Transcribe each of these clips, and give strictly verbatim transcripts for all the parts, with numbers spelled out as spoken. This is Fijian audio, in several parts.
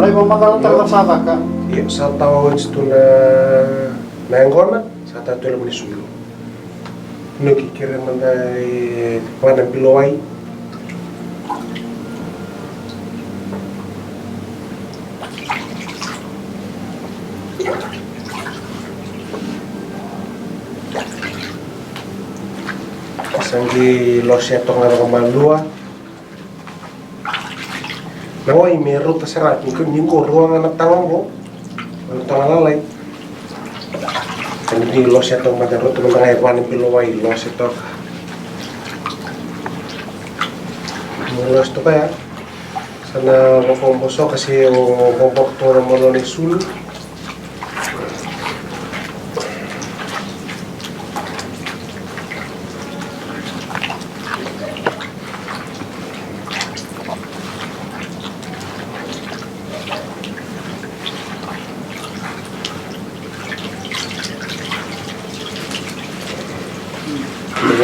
Ai, vamacala tale na sa caka. Io, sa tawa oti tu na, na yaqona, sa tawa tu e loma ni sulu. Noqu kere mada e va na bilo wai. Sa qai lose toka ga vakamalua. Na wai me rauta sara, ni qo, ni qo rua ga na taga qo. Na taga lalai. Sa qai lose toka mada, rauta mada ga e va na bilo wai, lose toka. Mo lose toka ya. Sa na vakabosoka se o boboka toka na malua ni sulu.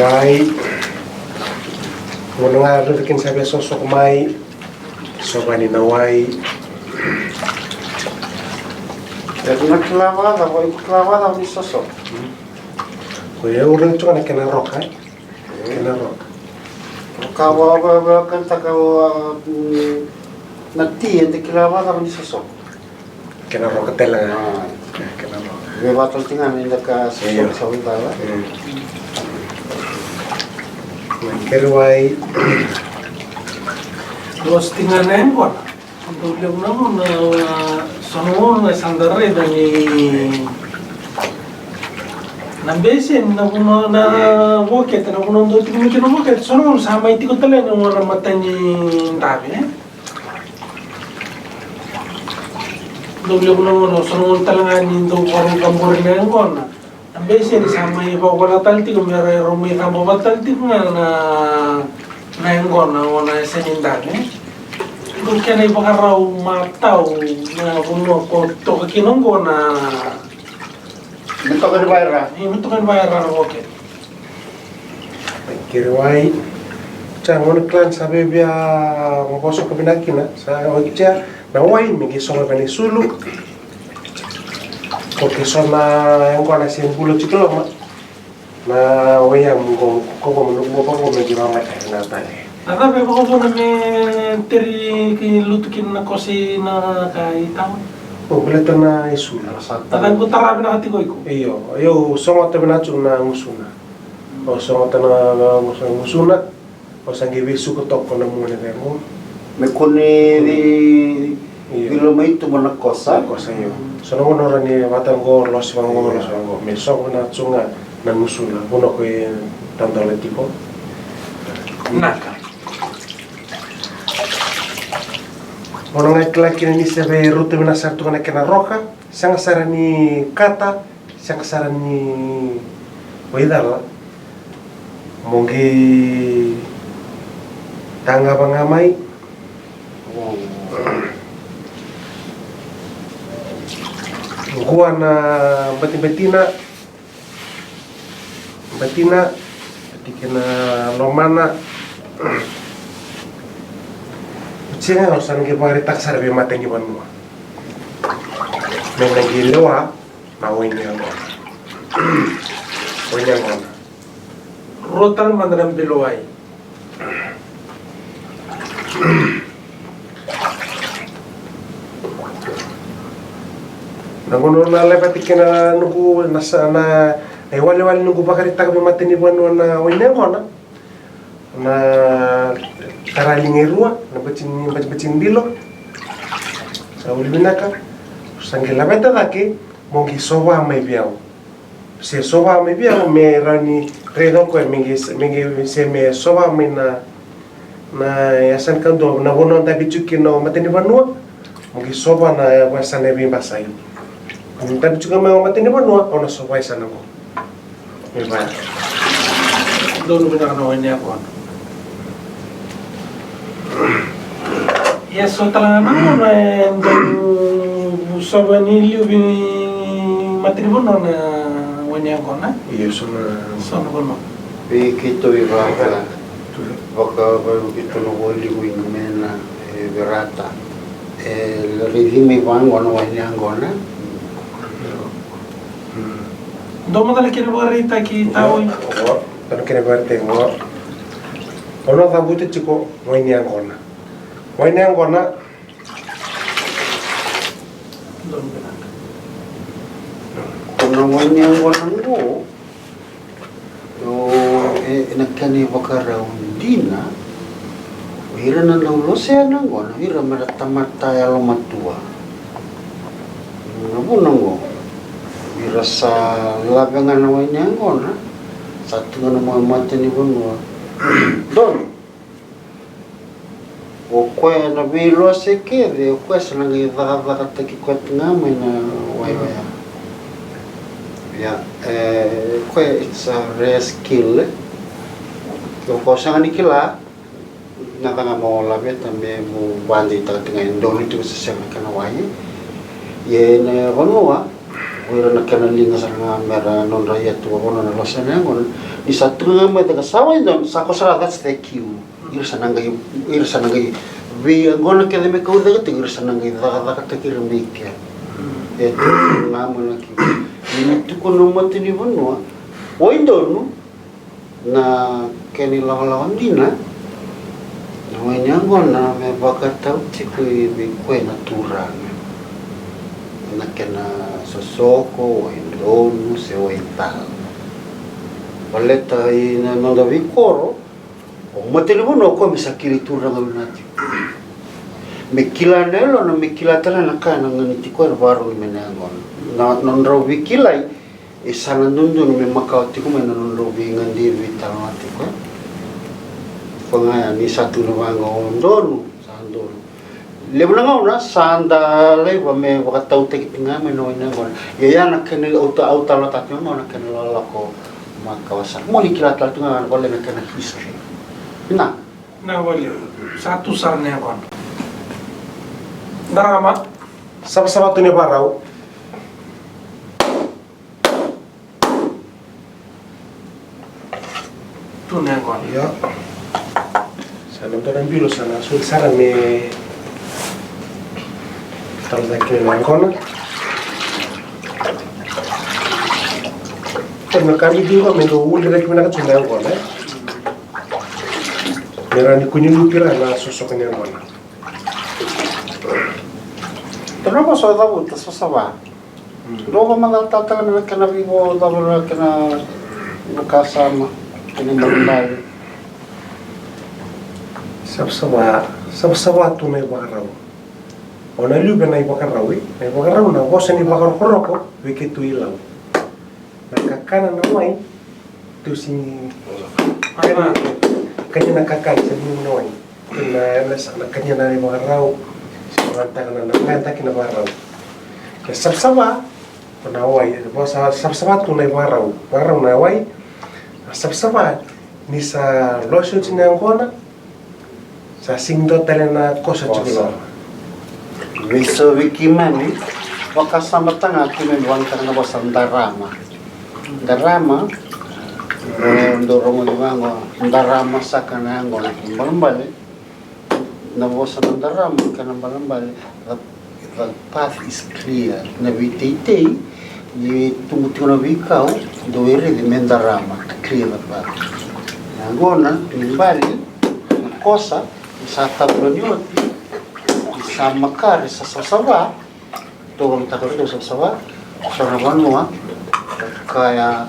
Wai. Gauna ga raica kina sa via sosoko mai. Sova ni na wai. E na kila vakacava, iko kila vakacava ni soso? Ko e au raica tu ga na kena roka, e? Kena roka. Ka vakavakataka o, a, mm, na ti, e te kila vakacava ni soso? Kena roka tale ga. A. Kena roka. Vei vata tiko ga ni da ka soso. Io. Sa vei tale. Mm. Kere wai. Losi tiko ga na yaqona. Dau levu na gauna, a, so na gauna sa da raica ni na bese ni na vuna na vokete, na vuna dau tiko mai kina na vokete, so na gauna sa mai tiko tale na gauna mata ni dave, e? Dau levu na gauna, so na gauna tale ga ni dau vakarau cabori na yaqona. A bese ni sa mai vakavuna tale tiko me ra, rau mai cabo vata tale tiko ga na, na yaqona o na yasa ni dave. Ko kena ivakarau matau na vanua ko toka kina oqo na. Me toka ni vaira. Io, me toka ni vaira na voke. Kere wai. Sa gauna kila ni sa via, via vosoka vinaka kina, sa wai kina, na wai me qai sogo vei na isulu. Ko ke so na yaqona se bula tiko loma. Na wai ya mo qo, ko qo mo qo, mo qo me qai vamata na tale. Na cava e vakavuna me teri ki lutu kina na kosi na ka i tawa? O, baleta na isulu. Na cava ko tara vinaka tiko iko? Io, io, sogota vinaka tu na gusuna. O sogota na, na gusuna. O sa qai veisuka toka na mua ni cegu. Me kune ni loma i tuba na kosa. Na kosa, io. So na gauna ra ni vata qo, losi vaqo, losi vaqo. Me sogo na tu ga na gusuna. Vuna ko e tadola tiko. Naka. Vuna ga e kila kina ni se vei rauta vinaka sara tu ga na kena roka. Sega sara ni kata. Sega sara ni waicala. Mo qai taqava ga mai. Qua na batibatina. Batina. Bati kina lomana. Sega, au sa na qai vakaraitaka sara vei mata ni vanua. Me na qai lewa. Na wai ni yaqona. Wai ni yaqona. Rua tale mada na bilo wai. Na gauna na levati kina noqu na sa na, na iwalewale noqu vakaraitaka vei mata ni vanua na wai ni yaqona. Na tara liga e rua, na bati ni, bati, bati ni bilo. Sa uli vinaka. Sa qai laveta cake, mo qai sova mai vei au. Se sova mai vei au, me rawa ni raica o koya, me qai, me qai, se me sova mai na, na yasana kadua, na vanua dabe tiko kina o mata ni vanua, mo qai sova na yasana e veibasai. Dabe tiko mai o mata ni vanua, au na sova yasana qo. Me vaya. Donu vinaka na wai ni yaqona. Ia so tale ga na gauna e dau sova ni liu vei mata ni vanua na wai ni yaqona. Ia so na, so na vanua. Vei keitou i Vata, vaka, vaka vei keitou na Vualiku i Numena, e Verata. E raici mai vaqo na wai ni yaqona. Dua mada na kena vakaraitaki, Tawai. Dua na kena vakaraitaki qo. O na cavuta tiko wai ni yaqona. Wai ni yaqona. Ko na wai ni yaqona qo. O, e, e na kena ivakarau dina, o ira na dau losea na yaqona, o ira mera tamata yalomatua. Na vuna oqo, o ira sa lave ga na wai ni yaqona, sa tu ga na mai matanivanua. Donu. O koya na veilose kece, o koya sa na qai cakacakataki koya tu ga mai na wai oya. Ia, e, koya it's a rare skill. O koya sega ni kila na cava ga mo laveta me mo vakadeitaka tu ga e donu tiko se sega na kena wai. Ia e na vanua, o ira na kena liga sara ga mera nodra ia tu vanua na lose na yaqona. Ni sa tu ga mai caka sa wai donu, sa ko sara, that's the cue. Ira sa na qai, ira sa na qai vei yaqona kece me kau cake tiko, ira sa na qai cakacakataki ira mai kea. E tu ga mo na kiu. Ni na tukuna na matanivanua, wai donu na kena ilakolako dina, na wai ni yaqona me vakatau tiko vei koya na turaga. Na kena sosoko, wai donu, se wai cala. Baleta i na noda veikoro, o matanivanua o koya me sa kilai turaga vinaka tiko. Me kila na yalona, me kila tale na ka na ganiti koya na vakarau ni mai na yaqona. Na nodrau veikilai, e sa na dodonu me makawa tiko mai na nodrau veigadrevi veitalanoa tiko. Ko ga ya ni sa tu na vaqa o donu, sa donu. Levu na gauna sa da laiva me vakatautaki tiko ga mai na wai ni yaqona. Ia ya na kena au ta, au talanoataka tiko ga na kena lakolako makawa sara. Mo ni kila tale tiko ga na vale na kena history. Na. Na vale. Sa tu sara na yaqona. Darama. Savasava tu na ivakarau. Tu na yaqona. Io. Sa na dua na bilo sa na soli sara me tara cake kina na yaqona. Sa na ka bibi ga me dau uli cake vinaka tu na yaqona, e. Me rawa ni kua ni lutu i ra na sosoka ni yaqona. Dua na vosa o cavuta, savasava. Dou vakamacala tale me na kena veivo, cava na kena vakasama, kena ibalebale. Savasava, savasava tu na ivakarau. O na liu vei na ivakarau, e? Na ivakarau na vosa ni vakarokoroko vei keitou i Lau. Na kakana na wai, tou sega ni kania, kania na kakana, sa liu na wai. Na, na, sa na kania na ivakarau, sa na taka na, na, na taka na vakarau. Na savasava, ko na wai, sa, savasava tu na ivakarau, vakarau na wai, na savasava, ni sa lose oti na yaqona, sa sega ni dua tale na kosa tiko i loma. Vei so vei keimami, vakasamataka ga keimami vakayagataka na vosa darama. Darama, e, dou rogoca vaqo, darama saka na yaqona, kena ibalebale. Na vosa na darama, kena ibalebale, the, the path is clear. Na veiteitei, ni tubu tiko na veikau, dou raici me darama, clear the path. Na yaqona, kena ibalebale, na kosa, ni sa tabu ni oti, ni sa makare, sa savasava, Tou vakamataka ratou savasava, so na vanua, kaya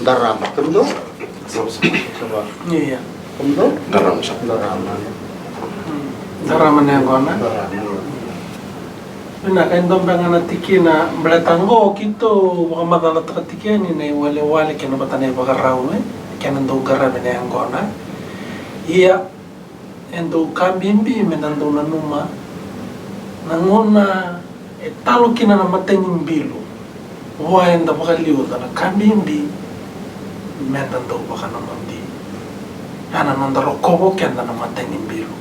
darama. Kemudou? Savasava. Io. Kemudou? Darama sa. Darama. Hmm. Darama na yaqona. Darama. Vinaka, e dua beka ga na tikina, baleta qo keitou vakamacalataka tiko yani na iwalewale kei na vata na ivakarau, e? Kei na dau qaravi na yaqona. Ia, E dua ka bibi me da dau nanuma, na gauna e talo kina na matai ni bilo, vua eda vakaliuca, na ka bibi me da dau vakanomodi. Ya na noda rokova o keda na matai ni bilo.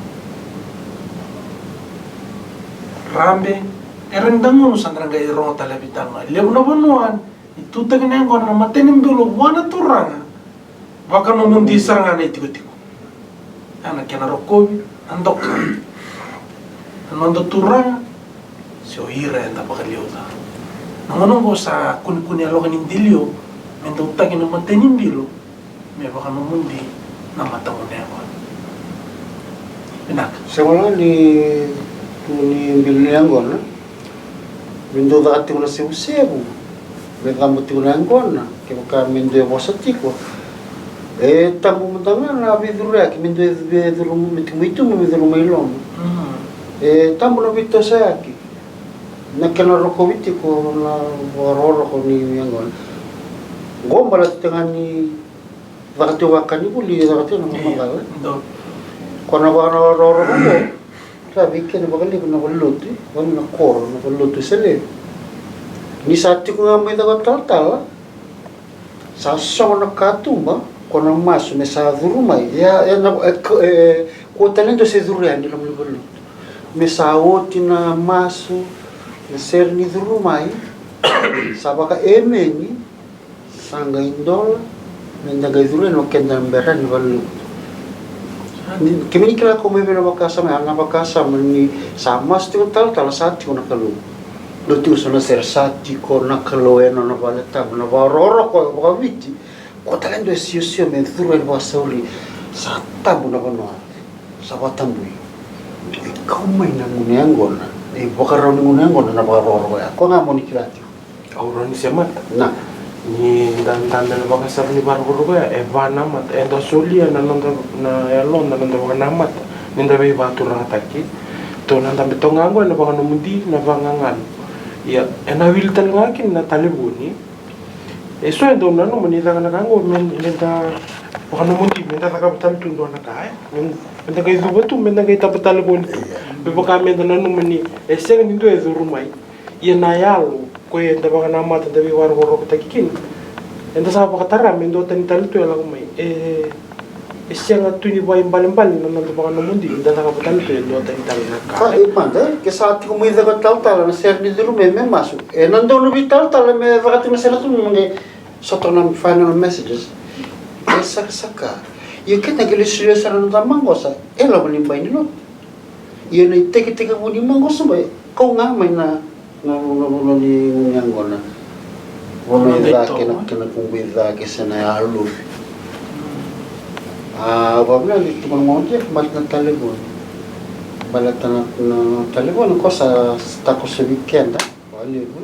Rabe, era ni da gunu sa da qai rogo tale vei tale na levu na vanua ni tutaki na yaqona na matai ni bilo vua na turaga. Vakanomodi sara ga na itikotiko. Ya na kena rokovi, na dokai. Na noda Turaga, se o ira eda vakaliuca. Na gauna oqo sa kunekune yaloka ni Delio me dautaki na matai ni bilo me vakanomodi na matagone yaqona. Vinaka. Sega la ni, ni bilo ni yaqona me dau caka tiko na sevusevu, me cabo tiko na yaqona, kevaka me dau e vosa tiko. E tabu mada ga na veicuruyaki me dau e curu, me tiko mai tuba me curu mai loma. Mm. E tabu na veitosoyaki. Na kena rokovi tiko na vakarokoroko ni yaqona. Qo baleta ga ni caka tiko vakanivuli, caka tiko na, io, vamacala. Donu. Ko na vakarokoroko qo, sa vei keda vakalevu na valenilotu, vaka na koro, na valenilotu se levu. Ni sa tiko ga mai caka talatala, sa sogo na katuba, ko na masu me sa curu mai. Ia, e na, e, e, ko tale dua se curu yani loma ni valenilotu. Me sa oti na masu, na sere ni curu mai, sa vakaemeni, sa qai dola, me da qai curu yani o keda bera ni valenilotu. Ni, kemuni kila ko mai vei na vakasama, a na vakasama ni sa masu tiko talatala, sa tiko na Kalou. Dou tiko so na sere, sa tiko na Kalou ena nona vale tabu, na vakarokoroko vakaviti, ko tale dua e siosio me curu yani vakasauri, sa tabu na vanua, sa vakatabui. E kau mai na gunu yaqona, e vakarau ni gunu yaqona na vakarokoroko ya. Ko ga mo ni kila tiko. Au rawa ni semata. Na. Ni da, da, da na vakasama ni vakarokoroko ya, e va na mata, eda solia na noda, na yaloda, na noda vakanamata, ni da veivakaturagataki. Tou na dabe toka ga qo ena vakanomodi, na vakagagalu. Ia, ena wili tale ga kina na talevoni. E so e dau nanuma ni caka na ka qo, me, me da vakanomodi, me da cakava tale tu dua na ka, e. Me, me da qai cuva tu, me da qai taba talevoni tu. Ia. Me vaka me da nanuma ni e sega ni dua e curu mai. Ia na yalo, ko eda vakanamata, da veivakarokorokotaki kina. Eda sa vakatara me duatani tale tu e lako mai. E, e sega tu ni vakaibalebale na noda vakanomodi, da cakava tale tu e duatani tale na ka. Ka, e mada, ke sa tiko mai caka talatala na sere ni curu mai me masu. E na donu veitalatala me caka tiko na sere tu me qai sota na final messages. E sakasaka. Io keda qai lesu sara na noda maqosa e loma ni bai ni lotu. Ia na itekitekivu ni maqosa mai, kau ga mai na, na, na, na vanua ni gunu yaqona. Vanua i cake, na kena kubu i cake se na yalovi. A, vavina ni tukuna mo dia, baleta na talevoni. Baleta na, na talevoni, ko sa takosovi keda, vakalevu.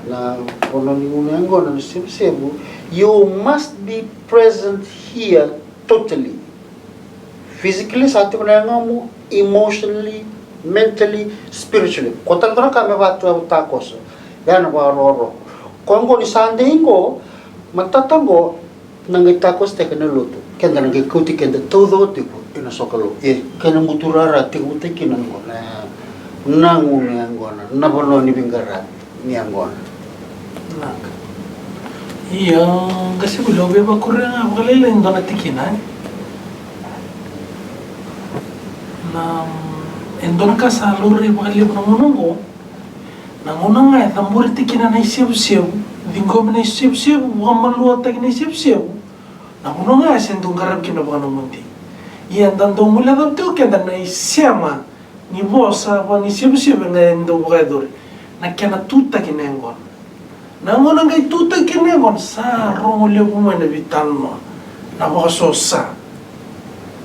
Na vanua ni gunu yaqona, na sevusevu. You must be present here totally. Physically, sa tiko na yagomu, emotionally, mentally, spiritually. Ko tale dua na ka me vatu au takoso. Ya na vakarokoroko. Ko qo ni sa dei qo, matata qo, na qai takosotaki na lotu. Keda na qai kauti keda taucoko tiko, ena sokalou. E, kena buturara tiko vata kina qo, na, na gunu yaqona, na vanua ni veiqaravi. Ni yaqona. Vinaka. Ia, qasenivuli, au via vakuria ga vakalailai e dua na tikina, e. Na, e dua na ka sa laurai vakalevu na gauna oqo. Na gauna ga e cabori tikina na isevusevu, ciqomi na isevusevu, vakamaluataki na isevusevu. Na gauna ga e se dau qaravi kina vakanomodi. Ia da dau guilecavi tiko keda na isema ni vosa vaka ni sevusevu ga e dau vakayacori. Na kena tutaki na yaqona. Na gauna qai tutaki kina na yaqona sa rogo levu mai na veitalanoa. Na vakasosa.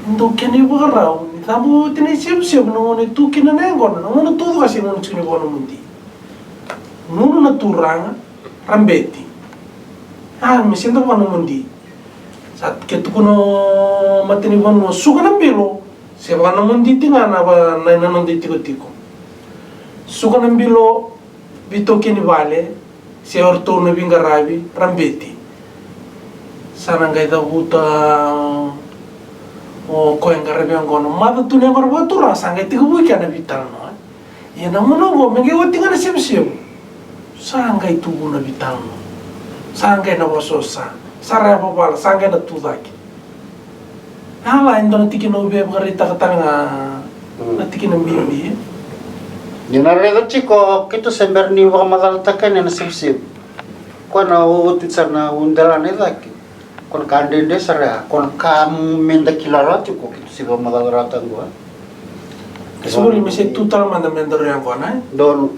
E dau kena ivakarau ni cabo oti na isevusevu na gauna e tu kina na yaqona. Na gauna taucoko se gauna tiko ni vakanomodi. Gunu na turaga, rabeti. A, me se da vakanomodi. Sa ke tukuna o matanivanua, suka na bilo, se vakanomodi tiko ga na, na, na noda itikotiko. Suka na bilo, veitaukei ni vale, se o ratou na veiqaravi, rabeti. Sa na qai cavuta o koya e qaravi yaqona. Maca tu na yaqona vakaturaga, sa qai tekivu kina na veitalanoa. Ia na gauna oqo me qai oti ga na sevusevu. Sa qai tukuna veitalanoa. Sa qai na vakasosa. Sa ra yavavala, sa qai na tucake. A la, e dua na tikina au via vakaraitaka tale ga na tikina bibi. Ni na raica tiko keitou se bera ni vakamacalataka yani na sevusevu. Koya na oti sara na udelana i cake. Ko na ka dredre sara ya, ko na ka me da kila rawa tiko keitou se vakamacala rawa taqo. Sa voli me se tu tale mada me daru yaqona, e? Donu.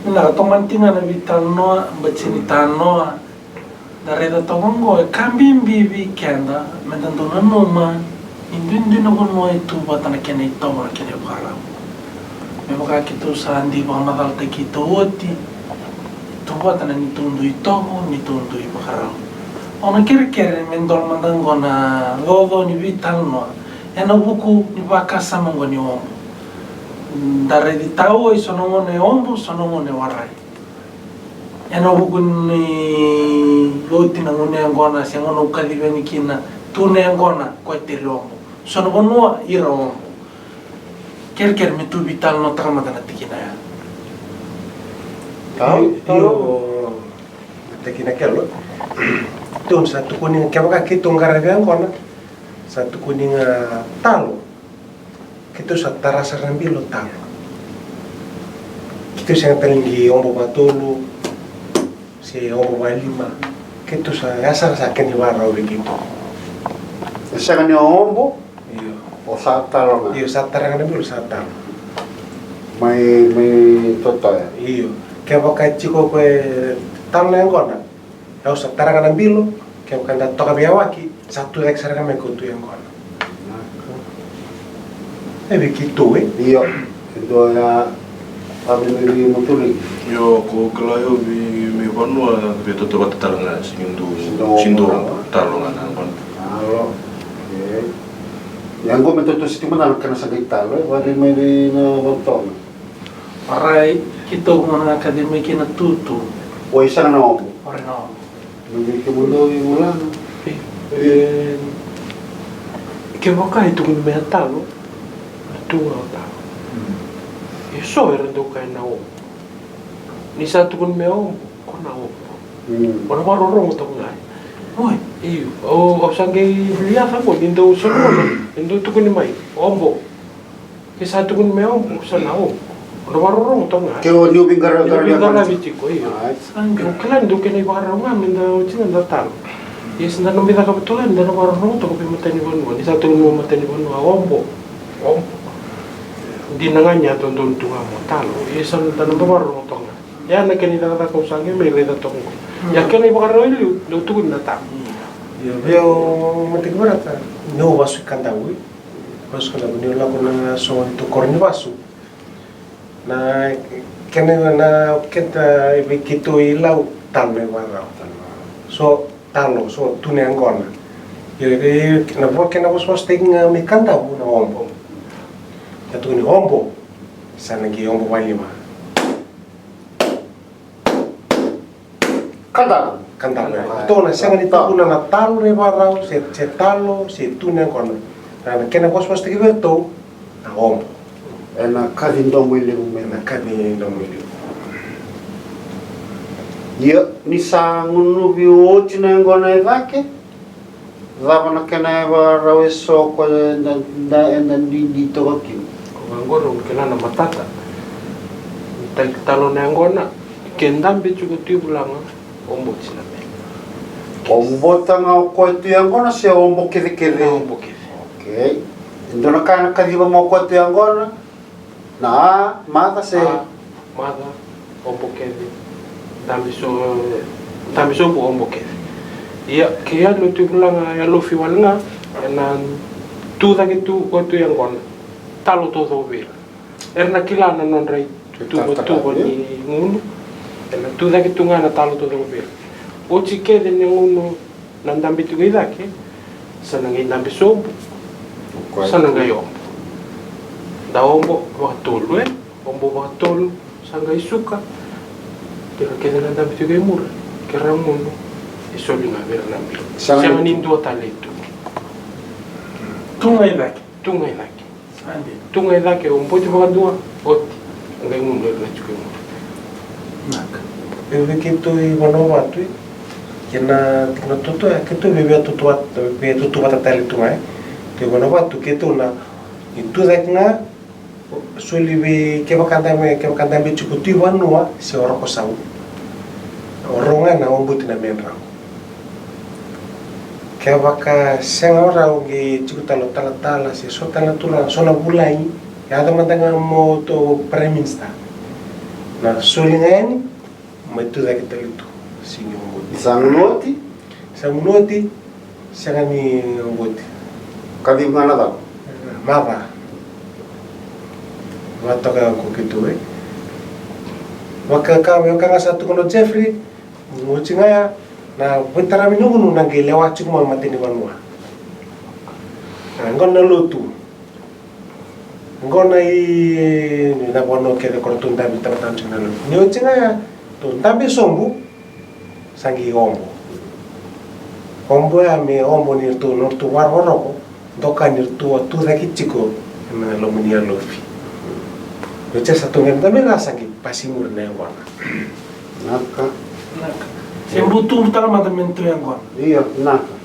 Vinaka, tomani tiko ga na veitalanoa, bati ni talanoa. Da raica toka oqo e ka bibi vei keda, me da dau nanuma ni duidui na vanua e tu vata na kena itovo, na kena ivakarau. Me vaka keitou sa dui vakamacalataki keitou oti, e tu vata na neitou dui itovo, neitou dui ivakarau. Au na kerekere me dola mada oqo na coco ni veitalanoa ena vuku ni vakasama oqo ni obo. Da raici tau e so na gauna e obo, so na gauna e warai. Ena vuku ni oti na gauna yaqona, se gauna au kacivi yani kina, tu na yaqona, koya e tere obo. So na vanua, ira obo. Kerekere me tu veitalanoataka mada na tikina ya. Tau, io, tau. Tikina kelo. Tou sa tukuni ga, kevaka keitou qaravi yaqona, sa tukuni ga talo. Keitou sa tara sara na bilo talo. Keitou sega tale ni obo vakatolu se obo vakalima. Keitou sa, ya sara sa kena ivakarau vei keitou. E sega ni obo? Io. O sa talo ga? Io, sa tara ga na bilo, sa talo. Mai, mai Totoya? Io. Kevaka e tiko ko e talo na yaqona, au sa tara ga na bilo, kevaka da toka veiyawaki, sa tu cake sara ga mai ko tu yaqona. E vei keitou, e? Io, e dua ya, a vei, vei, vei Muturi. Io, ko kila io vei, vei vanua, vei toto vata tale ga, sigi dua, sigi dua talo ga na vanua. Talo. E. Ia qo me toto siti mada na kena sa qai talo, e, vale mai vei na vanua toga. Warai, keitou gona ga kaci mai kina tutu. Oi, sega na obo. Warai na obo. Mai vei kemudou i Mulana. E, e, kevaka e tukuni me talo, na tu ga o talo. Mm. E so era dau kaya na obo. Ni sa tukuni me obo, ko na obo. Mm. O na vakarorogo toka ga. Oi, io, o, o sa qai lia sa qo, ni dau sa qo, ni dau tukuni mai, obo. Ke sa tukuni me obo, sa na obo. O na vakarorogo toka ga. Ke o niu veiqara-, niu veiqaravi tiko, io. Ai. Au kila ni dau kena ivakarau ga me da oti ga da talo. Ia sa da na mai cakava toka ga, da na vakarorogo toka vei matanivanua. Ni sa tukuni me matanivanua, obo. Obo. Dina ga ni a dodonu tu ga mo talo. Ia sa da na vakarorogo toka ga. Ia na kena icakacaka au sa qai mai raica toka qo. Ia kena ivakarau e liu, dau tukuni na talo. Ia vei au, Mataqi Varata, niu vasu i Kadavu. Vasu Kadavu, niu lako na so ni tokoro ni vasu. Na kena, na kena vei keitou i Lau, talo na ivakarau. So talo, so tu na yaqona. Ia, ia, na vo kena vosavosataki ga mai Kadavu na obo. Ia tukuni obo, sa na qai obo vakalima. Kadavu. Kadavu, e. Ratou na sega ni tukuna na talo na ivakarau, se, se talo, se tu na yaqona. Na, na kena vosavosataki vei ratou na obo. Ena kaci domo i levu mai. Ena kaci domo i levu. Ia, ni sa gunuvi oti na yaqona e cake, cava na kena ivakarau e so ko eda, eda, eda duidui toka kina? Ko ga qori au kila na matata. Ni tali talo na yaqona, ke dabe tiko tu i vulaga, obo oti na mele. Obo taga o koya tu yaqona se obo kecekece? Obo kece. Okei. E dua na ka ena kaciva mai o koya tu yaqona? Na a, maca se? A, maca, obo kece. Dabe so, dabe sobu, obo kece. Ia, ke yali oti vulaga, yalofi wale ga, ena tu cake tu o koya tu yaqona. Talo taucoko vei ira. Era na kila na nodra ituvatuva ni gunu. Ena tu cake tu ga na talo taucoko vei ira. Oti kece ni gunu na dabe tiko i cake, sa na qai dabe sobu, sa na qai obo. A obo vakatolu, e? Obo vakatolu, sa qai suka. Kei ira kece na dabe tiko e muri, kei ira gunu, e soli ga vei ira na bilo. Sega ni dua tale e tu. Tu ga i cake. Tu ga i cake. Sa dina. Tu ga i cake, oboti vakadua, oti. Qai gunu era na tiko i muri. Naka. E vei keitou i Vanuavatu, e? Kei na, na toto, e, keitou vei, vei toto vat-, vei toto vata tale tu ga, e? Kei Vanuavatu, keitou na, i tu cake ga, soli vei, kevaka dabe, kevaka dabe tiko tu i vanua, se o roko sau. O rau ga na oboti na me drau. Kevaka sega o rau qai tiko tale o talatala se so tale na turaga, so na vulagi, yaco mada ga mo tou Prime Minister. Na soli ga yani, mai tu cake tale tu. Sega ni oboti. Sa gunu oti? Sa gunu oti, sega ni oboti. Kacivi ga na cava? Maca. Vatoka ko keitou, e. Vaka, ka, vaka ga sa tukuna o Jeffrey, oti ga ya, na veitaravi ni gunu na qai lewa tiko mai matanivanua. A, qo na lotu. Qo na i, na vanua kece ko ratou dabe tabataba tiko na lotu. Ni oti ga ya, tou dabe sobu, sa qai obo. Obo ya me obo ni ratou, na ratou vakarokoroko, doka ni ratou a tu cake tiko ena loma ni yalofi. Ni oti ya sa tou qai dabe ga sa qai pasi muri na yaqona. Naka. Naka. Se butu tale mada me tu yaqona. Io, naka.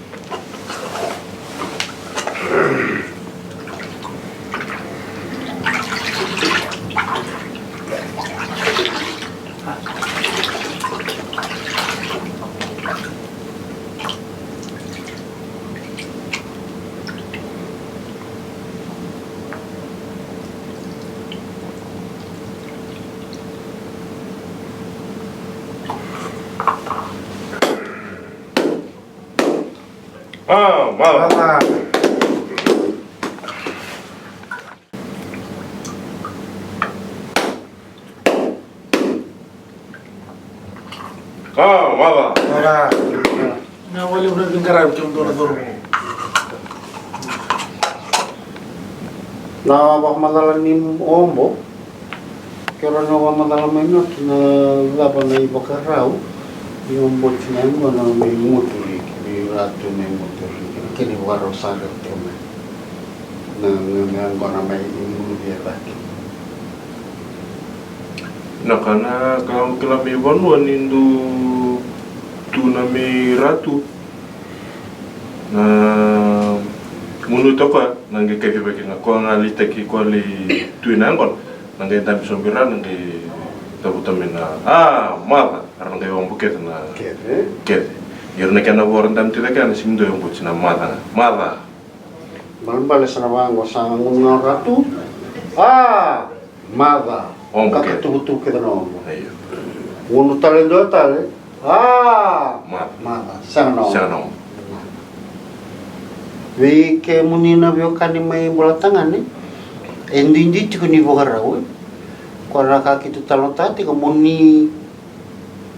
A, maca. Maca. A, maca. Maca. Na wale vura vingara ke mdora doro. Na vakamacala ni obo. Ke ra na vakamacala mai na ki na cava na ivakarau ni oboti na yaqona me muturiki, me ratu me muturiki. Na kena ivakarau sa rau tiko mai. Na, na, na yaqona mai i muri e cake. Na ka na ka au kila mai vanua ni dau tu na me ratu. Na gunu toka na qai kacivaki ga koya ga lai taki koya lai tu ina yaqona. Na qai dabe sobu ira na qai tavuta mai na a maca, era na qai obo kece na kece. Ira na kena vo ra dabe tu cake na simi dua e oboti na maca ga. Maca. Balebale sa na vaqo sa gunu ga o ratu. A maca. Obo kece. Kakatuvutuvu kece na obo. Io. Gunu tale dua tale. A maca. Maca. Sega na obo. Sega na obo. Vei kemuni na veiwekani mai Bolatagane, e duidui tiko ni vakarau, e. Koya na ka keitou talanoataka tiko mo ni,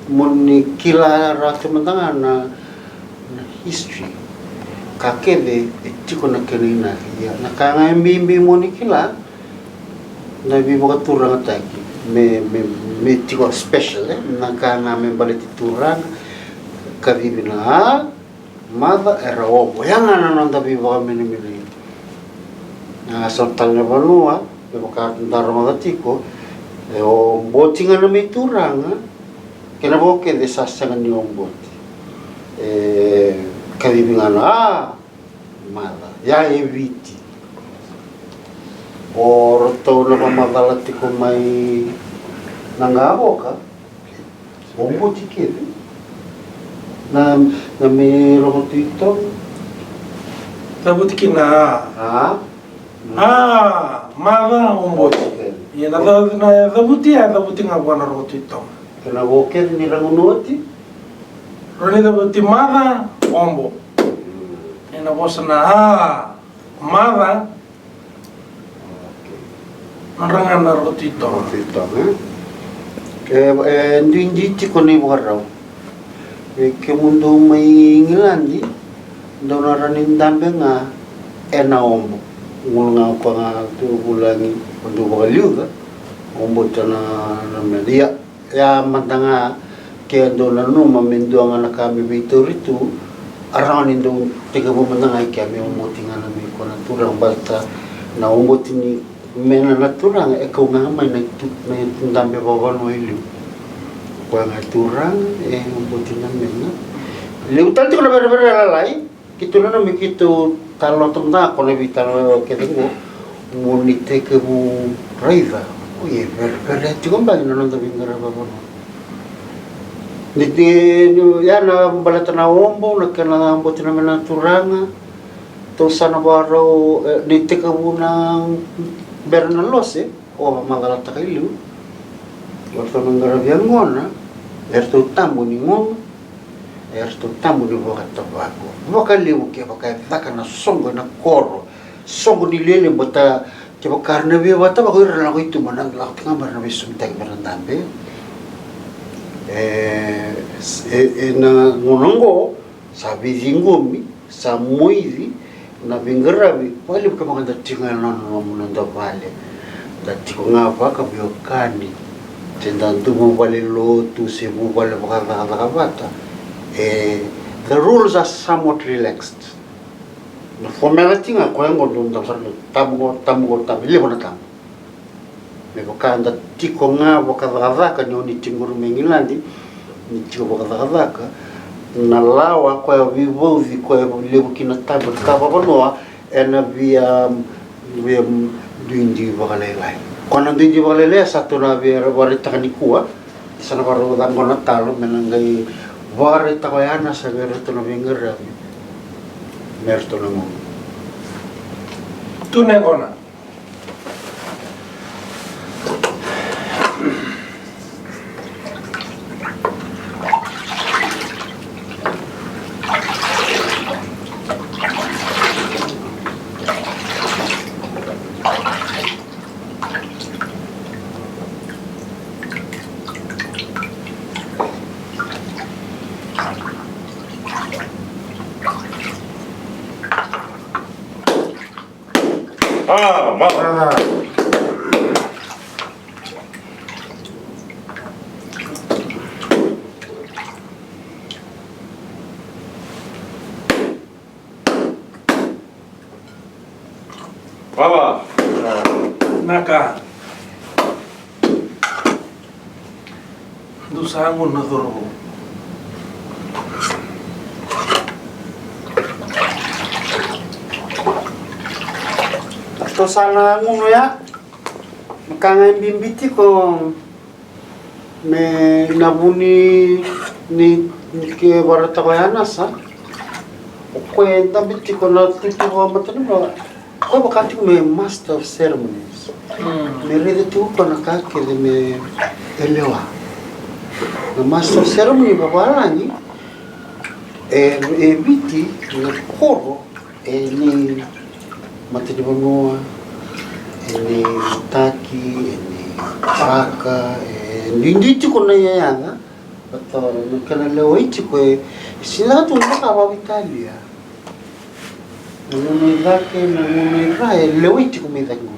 mo ni kila rawa mada ga na, na history. Ka kece e tiko na kena inaki. Ia, na ka ga e bibi mo ni kila, na veivakaturagataki me, me, me tiko special, e, na ka ga me baleti turaga, kacivi na a, maca, era obo. Ya ga na noda veivakamenemenei. A, so tale na vanua, me vaka da rogoca tiko, e oboti ga na me turaga, kena vo kece sa sega ni oboti. E kacivi ga na a, maca, ya e Viti. O ratou na vakamacala tiko mai na qavoka, oboti kece. Na, na me Rokotui Toga. Cavuti kina a. A. A, maca, oboti. Ia na ca-, na cavuti, a cavuti ga vua na Rokotui Toga. Kena vo kece ni ra gunu oti. Ra ni cavuti maca, obo. Mm. Ena vosa na a, maca. Okay. Nodra ga na Rokotui Toga. Rokotui Toga, e? E, e duidui tiko na ivakarau. E kemudou mai Igiladi, dou na rawa ni dabe ga ena obo. Gona ga o koya ga tu vulagi, o dau vakaliuca, o bota na, na mena. Ia, ia mada ga ke dau nanuma me dua ga na ka me veitauri tu, a rawa ni dau tekivu mada ga i kea me oboti ga na me ko na turaga baleta na oboti ni mena na turaga e kau ga mai na itu, na itu dabe vakavanua i liu. Koya ga e turaga e oboti na mena. Levu tale tiko na verevere lalai. Keitou nanumi keitou talanoataka mada ga ko na veitalanoa kece qo mo ni tekivu raica. O ia e vereverea tiko beka na noda veiqaravi vakavanua. Ni, ni, ni, ia na baleta na obo, na kena boti na mena na turaga. Tou sa na vakarau, e, ni tekivu na bera na lose. O vakamacalataka i liu. O ratou na qaravi yaqona, e ratou tabu ni gunu, e ratou tabu ni vakatavako. Vakalevu kevaka e caka na soqo ena koro, soqo ni lialia, baleta kevaka era na via vakatavako, ira na lako i tuba, na lako tiko ga mai, era na veisomitaki mai, era na dabe. E, e, ena gauna oqo, sa veiciqomi, sa moici na veiqaravi. Vakalevu kevaka da tiko ga ena noda, noda vale, da tiko ga vakaveiwekani, se da dau vuvale lotu se vuvale vakacakacaka vata. E, the rules are somewhat relaxed. Na format tiko ga koya qo, dau dau sara na tabu qo, tabu qo, tabu, levu na tabu. Me vaka da tiko ga vakacakacaka, ni o ni tiko qori mai Igiladi, ni tiko vakacakacaka, na lawa koya veivauci koya levu kina tabu ka vakavanua, ena via, via duidui vakalailai. Koya na duidui vakalailai sa tou na via vakaraitaka nikua, sa na vakarau caqona talo me na qai vakaraitaka o Yanasa vei iratou na veiqaravi me ratou na gunu. Tu na yaqona. Ah, mama. Mama. Naka. Dou sa gunu na cauravou. Tou sa na gunu ya. Me ka ga e bibi tiko me na vu ni, ni, ni ke vakaraitaka o Yanasa. O koya e dabe tiko na tutu vakamatanivanua. Koya vaka tiko me master of ceremonies. Mm. Me raica tiko koya na ka kece me lewa. Na master of ceremony vavalagi e, e Viti na koro, e ni matanivanua, e ni mataki, e ni vaka, e ni duidui tiko na iyayaca. Baleta na kena lewai tiko e, e sega tu na ka vakaveitalia. Na gauna i cake, na gauna i ra, e lewai tiko mai cake gona.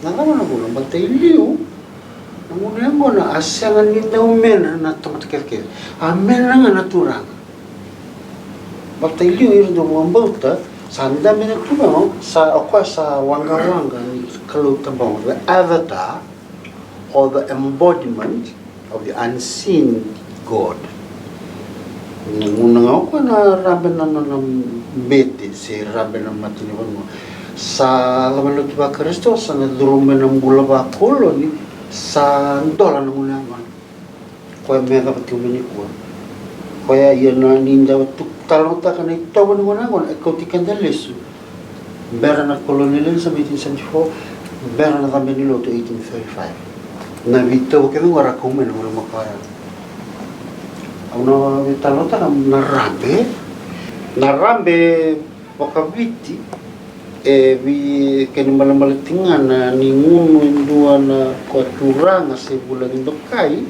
Na cava na vuna? Baleta i liu na gauna yaqona a sega ni dau mena na tamata kecekece, a mena ga na turaga. Baleta i liu ira dau vakabauta sa dabe na turaga, sa o koya sa waqawaqa ni Kalou Tabogo, the avatar or the embodiment of the unseen God. Na gauna ga o koya na rabe na nona bete se rabe na matanivanua, sa cava na lotu vaKarisito, sa na curuma na bula vakoloni, sa dola na gauna yaqona. Koya me cava tiko mai nikua. Koya ia na ni da tu talanoataka na itovo ni gauna yaqona e kauti keda lesu. Bera na colonialism, eighteen seventy-four, bera na cabe ni lotu, eighteen thirty-five. Na veitovo kece qo era kau mai na gauna makawa ya. Au na veitalanoataka na rabe, na rabe vakaviti, e vei kena malamala tiko ga na ni gunu e dua na koya turaga se vulagi dokai,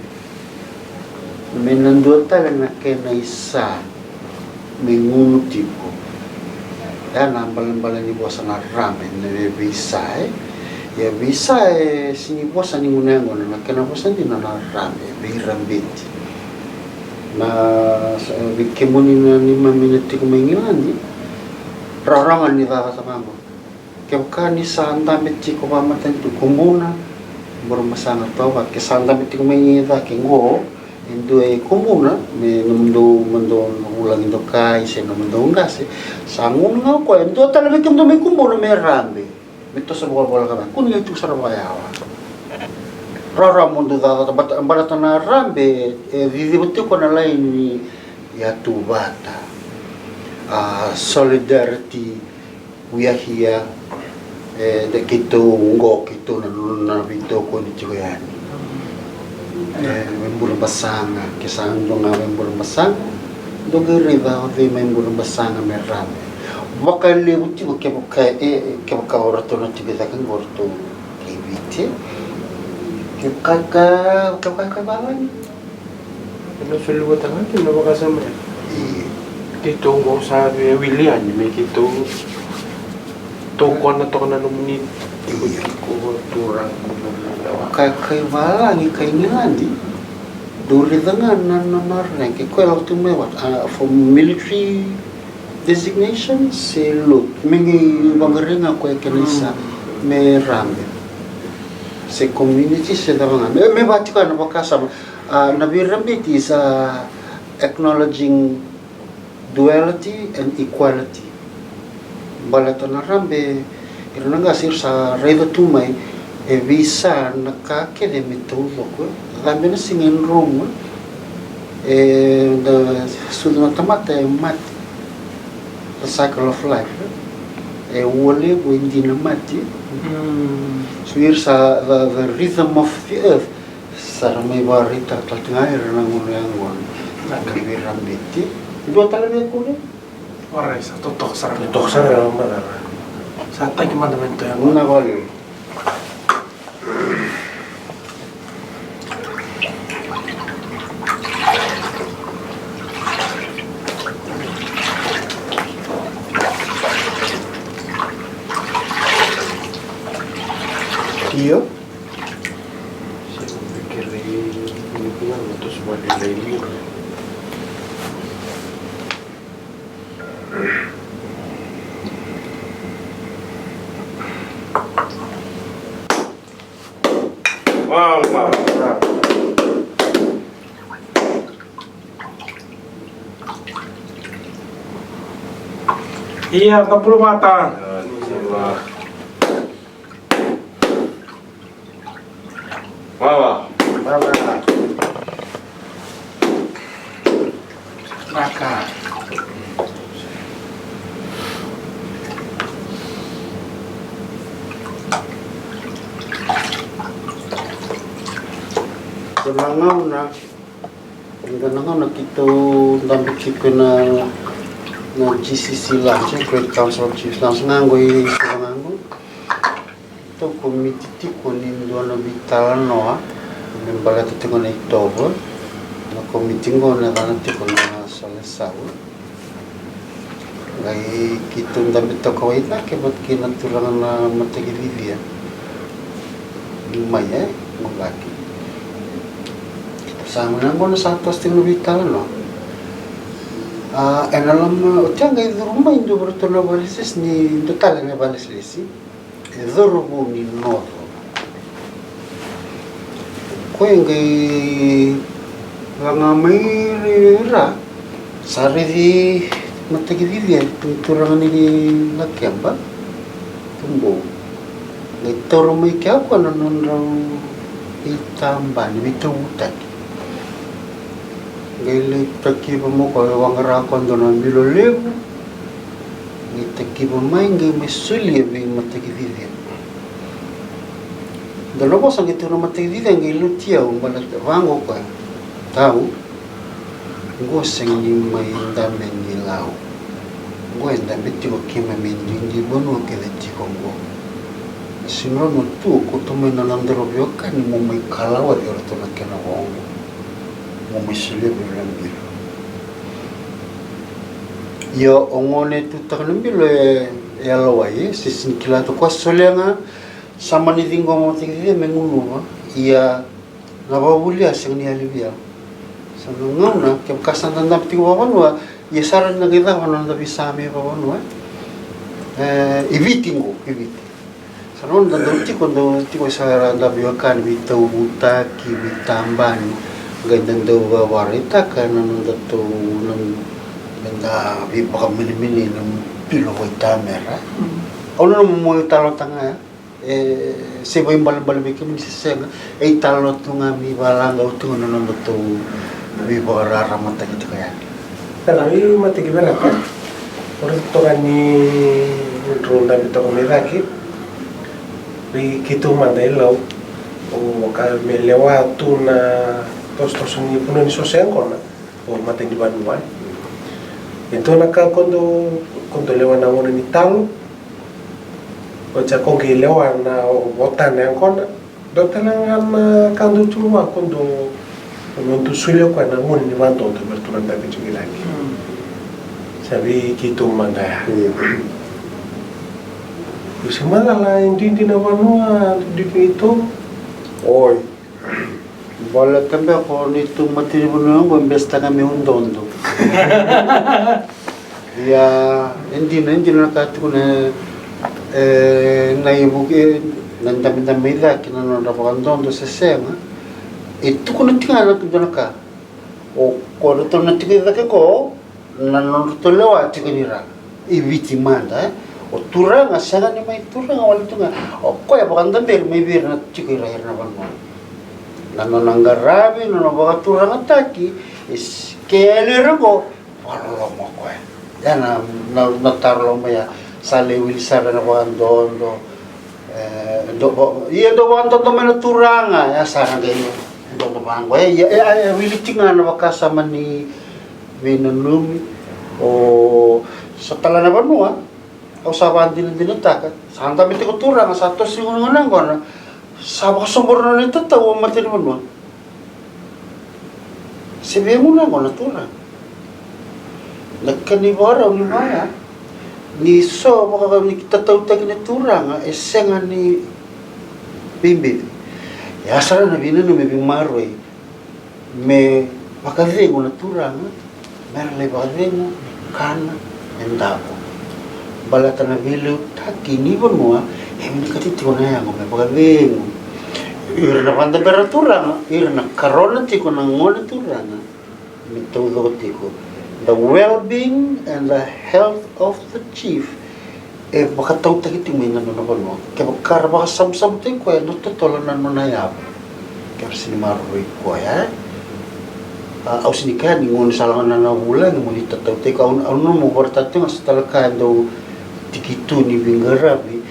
me na dua tale na kena isa me gunu tiko. Ya na balebale ni vosa na rabe, na vei, veisa, e. Ia veisa e sega ni vosa ni gunu yaqona, na kena vosa dina na rabe, veirabeti. Na, sa, vei kemuni na neimami na tiko mai Igiladi, rawarawa ga ni cakacaka vaqo. Kevaka ni sa dabe tiko vakamatanitu, kubuna, burebasaga, toka vata, ke sa dabe tiko mai cake qo e dua e kubuna, me nomudou, nomudou vulagi dokai se nomudou qase, sa gunu ga o koya e dua tale vei kemudou mai kubuna me rabe, me toso volavola ka cake, kua ni qai tu sara vakayawa. Rawarawa mo dou cakacaka, baleta, baleta na rabe e ciciva tiko na laini ni yatuvata. A, solidarity, we are here. E, de keitou qo, keitou na, na veitokoni tiko yani. E, mai burebasaga, ke sa dua ga mai burebasaga, dou qai raica o cei mai burebasaga me rabe. Vakalevu tiko kevaka, e, e, kevaka o ratou na tiko i cake qo, o ratou kai Viti. Kevaka, kevaka, kevaka valagi. Ena soli vata ga kina na vakasama ya. Io. Keitou qo sa via wili yani me keitou tokona toka na nomuni tiko, io, tiko turaga, nomuni lewa. Kai, kai valagi, kai Igiladi. Dou raica ga na, na, na rank. Koya lako tu mai vata, a, for military designation se lotu, me qai vaqarai ga koya kena isa, mm, me rabe. Se community se cava ga. Me, me vaka tiko ya na vakasama. A, na veirabeti is a acknowledging duality and equality. Baleta na rabe, ira na qase era sa raica tu mai e veisa na ka kece me taucoko. Cabe na siga e dromu, e da sucu na tamata e mate. The cycle of life. E ua levu, e dina, mate. Mm. So ira sa, the, the rhythm of the earth. Sa ra mai vakaraitaka tale tiko ga ira na gunu yaqona. Na ka veirabeti. Dua tale na ikuri. Orait, sa totoka sara. Totoka sara na madara. Sa thank you mada mai tu yaqona. Na vale. Io. Ia, na pulu vata. Vava. Vava. Vaka. Dua na gauna, dua na gauna keitou dabe tiko na, na G C C lounge, Great Council of Chiefs lounge, ga qo i Suva ga qo. Tou komiti tiko ni dua na veitalanoa me baleta tiko na itovo. Na komiti qo na yacana tiko na Sole Sau. Qai keitou dabe toka wai cake vata kei na turaga na Matakicicia. Mai, e, qo cake. Sa gona qo na sa toso tiko na veitalanoa. A, ena loma, oti a qai curu mai dua vei iratou na vakalesilesi ni, dua tale na vakalesilesi. E cauravou ni Noco. Koya e qai laga mai ira, sa raici Matakicicia, tu, turaga ni Lakeba, Tubou. Qai taura mai kea o koya na nodrau veitabani, veitauvutaki. Qai lai takiva mai o koya, vaqara o koya dua na bilo levu. Qai takiva mai, qai mai solia vei Matakicicia. Dua na vosa qai tukuna o Matakicicia, qai luti au, baleta vaqo o koya. Tau, qo sega ni mai dabe ni Lau. Qo e dabe tiko keimami duidui vanua kece tiko qo. Sega ni rawa ni tu o kauta mai na nodaru veiwekani mo mai kalawaci o ratou na kena vo qo. Mo mai solia vei ira na bilo. Ia o gone tutaka na bilo e, e yalowai, e se sini kila tu koya, solia ga sa mani ciqoma vata kei cei me gunuva. Ia na vakavuli a sega ni yali vei au. Sa na gauna kevaka sa da dabe tiko vakavanua, ia sa rawa ni da qai caka na noda veisamai vakavanua. E, i Viti qo, i Viti. Sa na gauna da dau tiko, dau tiko sa ra da veiwekani, veitauvutaki, veitabani. Qai da dau vakavaraitaka na nodatou, na, na da veivakamenemenei na bilo vakaitamera. Au nanuma mo italanoataka ga ya. E se vaibalebale vei kemuni se sega, e italanoa tu ga me ivakalaqa tu ga na nodatou veivakararamataki tiko yani. Era veimataki vinaka. O ratou toka ni drau dabe toka mai cake. Vei keitou mada i Lau, o ka me lewa tu na tosotoso ni vanua ni soso yaqona, o matanivanua. E dua na ka ko dou, ko dou lewa na gauna ni talo. Ko sa ko qai lewa na votana yaqona. Dua tale ga na ka dou tiko vua ko dou, ko dou solia koya na gauna ni vakadodo me ratou na dabe tiko i cake. Sa vei keitou mada ya. Io. Ko se macala e duidui na vanua, duidui keitou. Oi. Baleta beka o neitou matanivanua oqo e besetaka me udodo. Ia, e dina, e dina na ka tukuna, e, na ivuke, e, na dabedabe i cake, na nodra vakadodo se sega. E tukuna tiko ga na dua na ka. O koratou na tiko i cake qo, na nodratou lewa tiko ni ra. I Viti mada, e. O turaga, sega ni mai turaga wale tu ga. O koya vakadaberi mai vei ira na tiko i ra, ira na vanua. Na nona qaravi, na nona vakaturagataki, e s-, ke yali ira qo, vakaloloma o koya. Ya na, na, na taro loma ya, sa lai wili sara na vakadodo, e, do, va-, ia dau vakadodo mai na turaga, ya sa na qai dodo vaqo. E, ia, e, e, wili tiko ga na vakasama ni veinanumi, o sa tala na vanua, au sa vakadinadinataka, sa dabe tiko turaga, sa toso ni gone yaqona, sa vakasobu na nona itatau o matanivanua. Se vei gone yaqona turaga. Na kena ivakarau ni vaya, ni so vaka ni tatautaki na turaga, e sega ni veibeci. E a sara na veinanumi, veimaroroi. Me vakacegu na turaga, me ra lai vakacegu, me kana, me davo. Baleta na veiliutaki ni vanua e vinakati tiko na yago me vakacegu. Ira na vakadabera na turaga, ira na karona tiko na gone turaga, me taucoko tiko. The well-being and the health of the chief. E vakatautaki tiko mai na nona vanua. Kevaka ra vakasabusabu tiko koya, e na totolo na nona yavu. Kevaka sini maroroi koya, e? A, au sini kaya ni gone sa lagona na vulagi mo ni tatautaki. Au, au nanuma au vakaraitaka tiko ga sa tale kaya dau tiki tu ni veiqaravi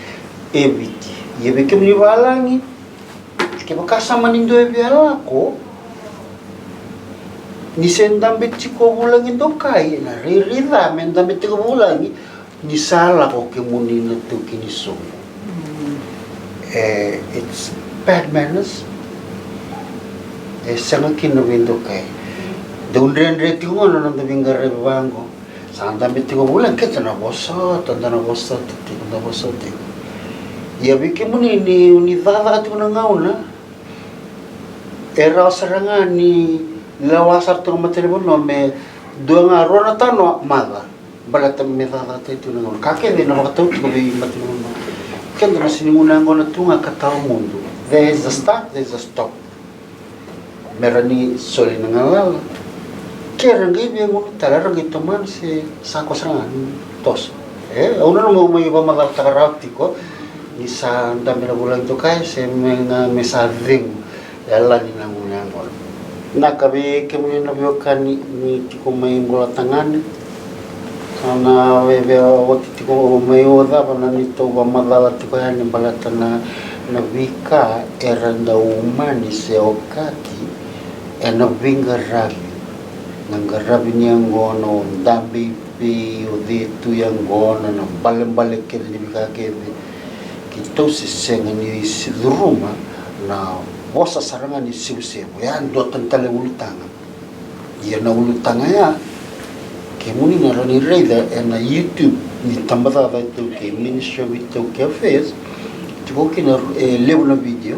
e Viti. Ia vei kemuni valagi, kevaka sa mani dua e via lako, ni se dabe tiko vulagi dokai, na rairai ca me dabe tiko vulagi, ni sa lako kemuni na taukei ni soqo. E, it's bad manners. E sega kina veidokai. Dau dredre tiko ga na noda veiqaravi vaqo. Sa dabe tiko vulagi, keda na vosota, da na vosota tiko, da vosota tiko. Ia vei kemuni ni, ni cakacaka tiko na gauna, e rawa sara ga ni lewa sara tiko matanivanua me dua ga rua na tanoa maca. Baleta me cakacakataki tiko na gauna. Ka kece na vakatau tiko vei matanivanua. Keda na sini gunu yaqona tu ga ka tawamudu. There is a start, there is a stop. Me ra ni soli na galala. Ke ra qai via gunu tale, ra qai tomana se sa kosa ga ni toso. E, au nanuma au mai vakamacalataka rawa tiko ni sa dabe na vulagi dokai se me ga me sa cegu. E yalani na gunu yaqona. Na ka vei kemuni na veiwekani ni tiko mai Bolatagane. Sa na veve oti tiko mai o cava na neitou vakamacala tiko yani baleta na, na veika era dau umani se okati ena veiqaravi. Na qaravi ni yaqona, o dabe i vei, o cei tu yaqona, na balebale kece ni veika kece. Keitou se sega ni se curuma na vosa sara ga ni sevusevu. Ya dua tani tale ulutaga. Ia na ulutaga ya, Kemuni na rawa ni raica ena YouTube ni Tabacakacaka iTaukei, Ministry of iTaukei Affairs. Tiko kina e levu na video.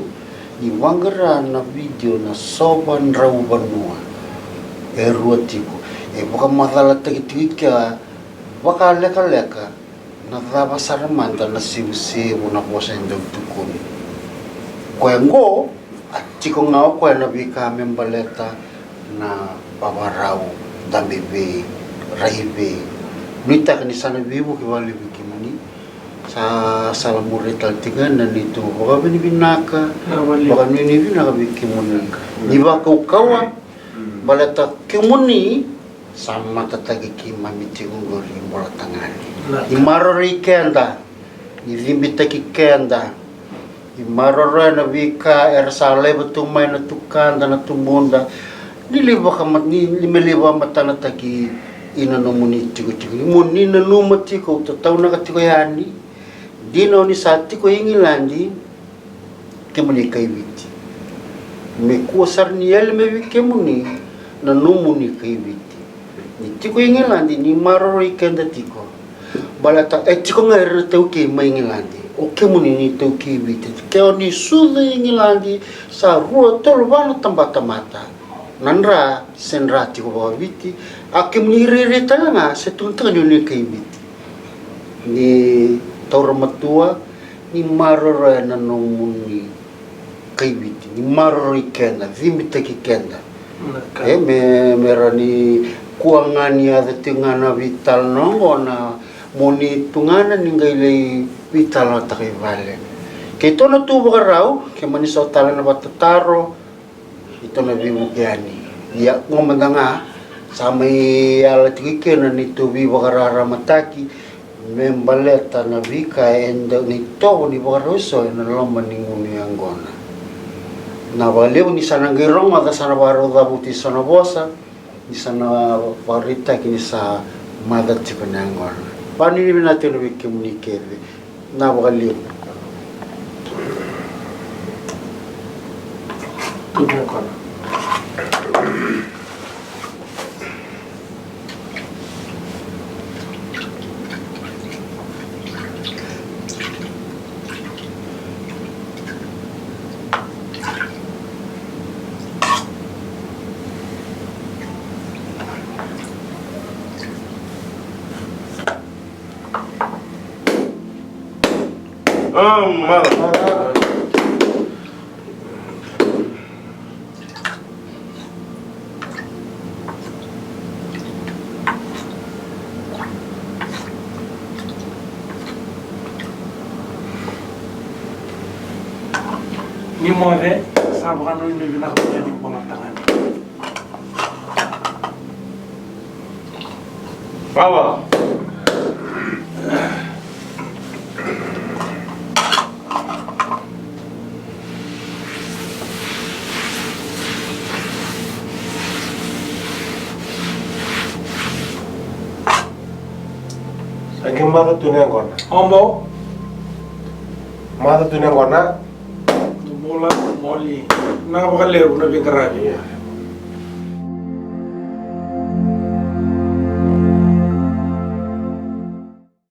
Ni vaqara na video na Sova Drau Vanua, e rua tiko. E vakamacalataki tiko i kea vakalekaleka na cava sara mada na sevusevu na vosa e dau tukuni. Koya oqo, a tiko ga o koya na veika me baleta na vavarau, dabe vei, rai vei. Nuitaka ni sa na veivuke vakalevu vei kemuni. Sa sala muria tale tiko ga na neitou vakavinavinaka, vakanuinui vinaka vei kemuni. Ni vakaukauwa, baleta kemuni sa matataki keimami tiko qori, Bolatagane. Ni maroroi keda, ni cibitaki keda, ni maroroya na veika era sa laiva tu mai na tukada, na tubuda, ni lai vakama-, ni, ni me lai vakamatanataki ina nomuni tikotiko. Ni mo ni nanuma tiko, au tataunaka tiko yani, dina o ni sa tiko i Igiladi, kemuni kaiviti. Me kua sara ni yali mai vei kemuni na nomuni kaiviti. Ni tiko i Igiladi, ni maroroi keda tiko. Baleta e tiko ga era na taukei mai Igiladi. O kemuni ni taukei Viti. Ke o ni sucu i Igiladi, sa rua, tolu, va na tabatamata. Na dra se dra tiko vakaviti. A kemuni irairai tale ga se tukuni tiko ni o ni kaiviti. Ni taura matua, ni maroroya na nomuni kaiviti, ni maroroi keda, cibitaki keda. E me, me ra ni kua ga ni yaco tiko ga na veitalanoa oqo, na mo ni tugana ni qai lai veitalanoataka i vale. Keitou na tu vakarau, ke mani so tale na vatataro, keitou na veivuke yani. Ia oqo mada ga sa mai yala tiko i kena neitou veivakararamataki me baleta na veika e dau ni tovo ni vakarau eso ena loma ni gunu yaqona. Na vakalevu ni sa na qai rogoca sa na vakarau cavuti so na vosa, ni sa na vakaraitaki ni sa maca tiko na yaqona. Vakanuinui vinaka tiko vei kemuni kece. Na vakalevu. Ni moce, sa vakanuinui vinaka vei kemuni Bolatagane. Baba. Sa qai maca tu na yaqona. Obo. Maca tu na yaqona. Bula, moli. Na vakalevu na veiqaravi.